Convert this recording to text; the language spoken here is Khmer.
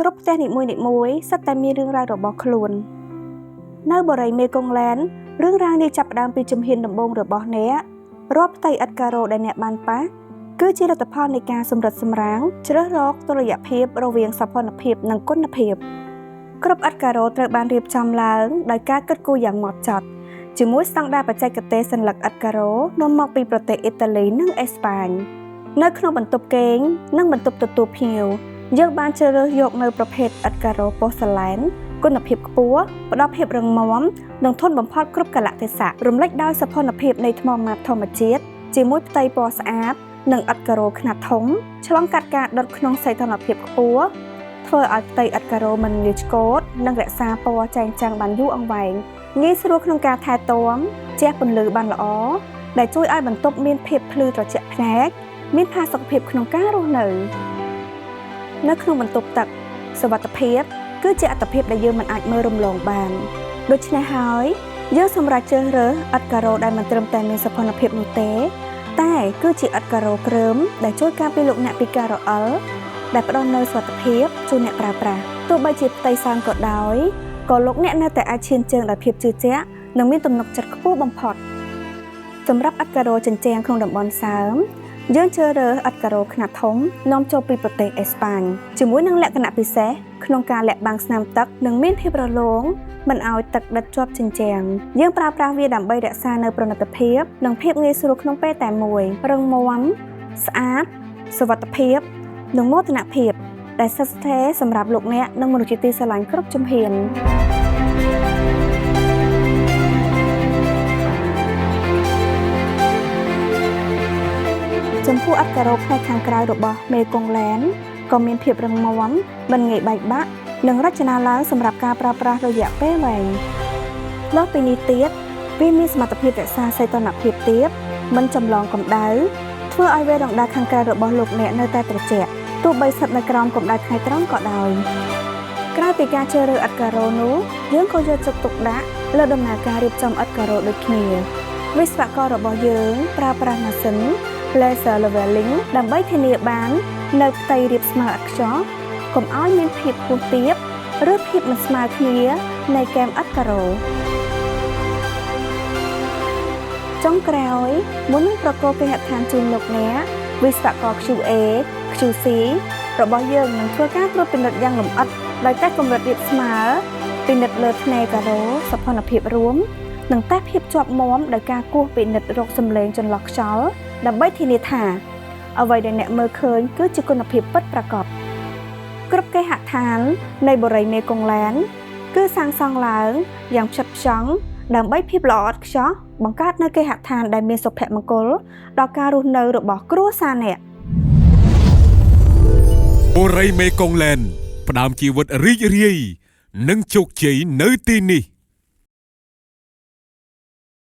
គ្រប់ផ្ទះនីមួយៗសុទ្ធតែមានរឿងរ៉ាវរបស់ខ្លួននៅបូរីមេគង្គឡែនរឿងរ៉ាវនេះចាប់ផ្ដើមពីជំហានដំបូងរបស់អ្នករាល់ផ្ទៃឥដ្ឋការ៉ូដែលអ្នកបានប៉ះគឺជាលទ្ធផលនៃការសម្រិតសម្រាំងជ្រើសរកតុល្យភាពរវាងសោភ័ណភាពនិងគុណភាពគ្រប់ឥដ្ឋការ៉ូត្រូវបានរៀបចំឡើងដោយការគិតគូរយ៉ាងហ្មត់ចត់ជាមួយស្តង់ដារបច្ចេកទេសសន្លឹកឥដ្ឋការ៉ូនាំមកពីប្រទេសអ៊ីតាលីនិងអេស្ប៉ាញនៅក្នុងបន្ទប់គេងនិងបន្ទប់ទទួលភ្ញៀវយើងបានជ្រើសរើសយកនៅប្រភេទឥដ្ឋការ៉ូប៉ូសឡែនគុណភាពខ្ពស់ផ្ដល់ភាពរឹងមាំនិងធន់បំផុតគ្រប់កាលៈទេសៈរំលេចដោយសោភ័ណភាពនៃថ្មម៉ាបធម្មជាតិជាមួយផ្ទៃពណ៌ស្អាតនិងឥដ្ឋការ៉ូខ្នាតធំឆ្លងកាត់ការដុតក្នុងសីតុណ្ហភាពខ្ពស់ធ្វើឲ្យផ្ទៃឥដ្ឋការ៉ូមិនងាយឆ្កូតនិងរក្សាពណ៌ចែងចាំងបានយូរអង្វែងងាយស្រួលក្នុងការថែទាំជះពន្លឺបានល្អដែលជួយឲ្យបន្ទប់មានភាពភ្លឺត្រជាក់ភ្នែកមានផាសុកភាពក្នុងការរស់នៅនៅក្នុងបន្ទប់ទឹកសុវត្ថិភាពគឺជាអត្ថភាពដែលយើងមិនអាចមើលរំលងបានដូច្នេះហើយយើងសម្រេចជ្រើសរើសឥដ្ឋការ៉ូដែលមិនត្រឹមតែមានសោភ័ណភាពនោះទេតែគឺជាឥដ្ឋការ៉ូក្រឹមដែលជួយការពារលោកអ្នកពីការរអិលដែលផ្ដល់នូវសុវត្ថិភាពជូនអ្នកប្រើប្រាស់ទោះបីជាផ្ទៃសើមក៏ដោយក៏លោកអ្នកនៅតែអាចឈានជើងដោយភាពជឿជាក់និងមានទំនុកចិត្តខ្ពស់បំផុតសម្រាប់ឥដ្ឋការ៉ូជញ្ជាំងក្នុងតំបន់សើមយើងជ្រើសរើសឥដ្ឋការ៉ូខ្នាតធំនាំចូលពីប្រទេសអេស្ប៉ាញជាមួយនឹងលក្ខណៈពិសេសក្នុងការលាក់បាំងស្នាមទឹកនិងមានភាពរលោងមិនឲ្យទឹកដិតជាប់ជញ្ជាំងយើងប្រើប្រាស់វាដើម្បីរក្សានៅប្រណិតភាពនិងភាពងាយស្រួលក្នុងពេលតែមួយរឹងមាំស្អាតសុវត្ថិភាពនិងមោទនភាពដែលស្ថិតស្ថេរសម្រាប់លោកអ្នកនិងមនុស្សជាទីស្រឡាញ់គ្រប់ជំហានចំពោះឥដ្ឋការ៉ូផ្នែកខាងក្រៅរបស់មេគង្គឡែនក៏មានភាពរឹងមាំមិនងាយបែកបាក់និងរចនាឡើងសម្រាប់ការប្រើប្រាស់រយៈពេលវែងលើសពីនេះទៀតវាមានសមត្ថភាពរក្សាសីតុណ្ហភាពទាបមិនចម្លងកម្ដៅធ្វើឲ្យវេរ៉ង់ដាខាងក្រៅរបស់លោកអ្នកនៅតែត្រជាក់ទោះបីស្ថិតនៅក្រោមកម្ដៅថ្ងៃត្រង់ក៏ដោយក្រៅពីការជ្រើសរើសឥដ្ឋការ៉ូនោះយើងក៏យកចិត្តទុកដាក់លើដំណើរការរៀបចំឥដ្ឋការ៉ូដូចគ្នាវិស្វកររបស់យើងប្រើប្រាស់ម៉ាស៊ីន laser leveling ដើម្បីធានាបាននៅផ្ទៃរាបស្មើឥតខ្ចោះកុំឲ្យមានភាពខ្ពស់ទាបឬភាពមិនស្មើគ្នានៃគែមឥដ្ឋការ៉ូចុងក្រោយមុននឹងប្រគល់គេហដ្ឋានជូនលោកអ្នកវិស្វករ QA QC របស់យើងនឹងធ្វើការត្រួតពិនិត្យយ៉ាងលម្អិតដោយតេស្តកម្រិតរាបស្មើពិនិត្យលើថ្នេរការ៉ូសោភ័ណភាពរួមនិងតេស្តភាពជាប់មាំដោយការគោះពិនិត្យរកសំឡេងចន្លោះខ្យល់ដើម្បីធានាថាអ្វីដែលអ្នកមើលឃើញគឺជាគុណភាពពិតប្រាកដគ្រប់គេហដ្ឋាននៃបូរីមេគង្គឡែនគឺសាងសង់ឡើងយ៉ាងផ្ចិតផ្ចង់ដើម្បីភាពល្អឥតខ្ចោះបង្កើតនូវគេហដ្ឋានដែលមានសុភមង្គលដល់ការរស់នៅរបស់គ្រួសារអ្នក បូរីមេគង្គឡែនផ្ដើមជីវិតរីករាយនិងជោគជ័យនៅទីនេះ។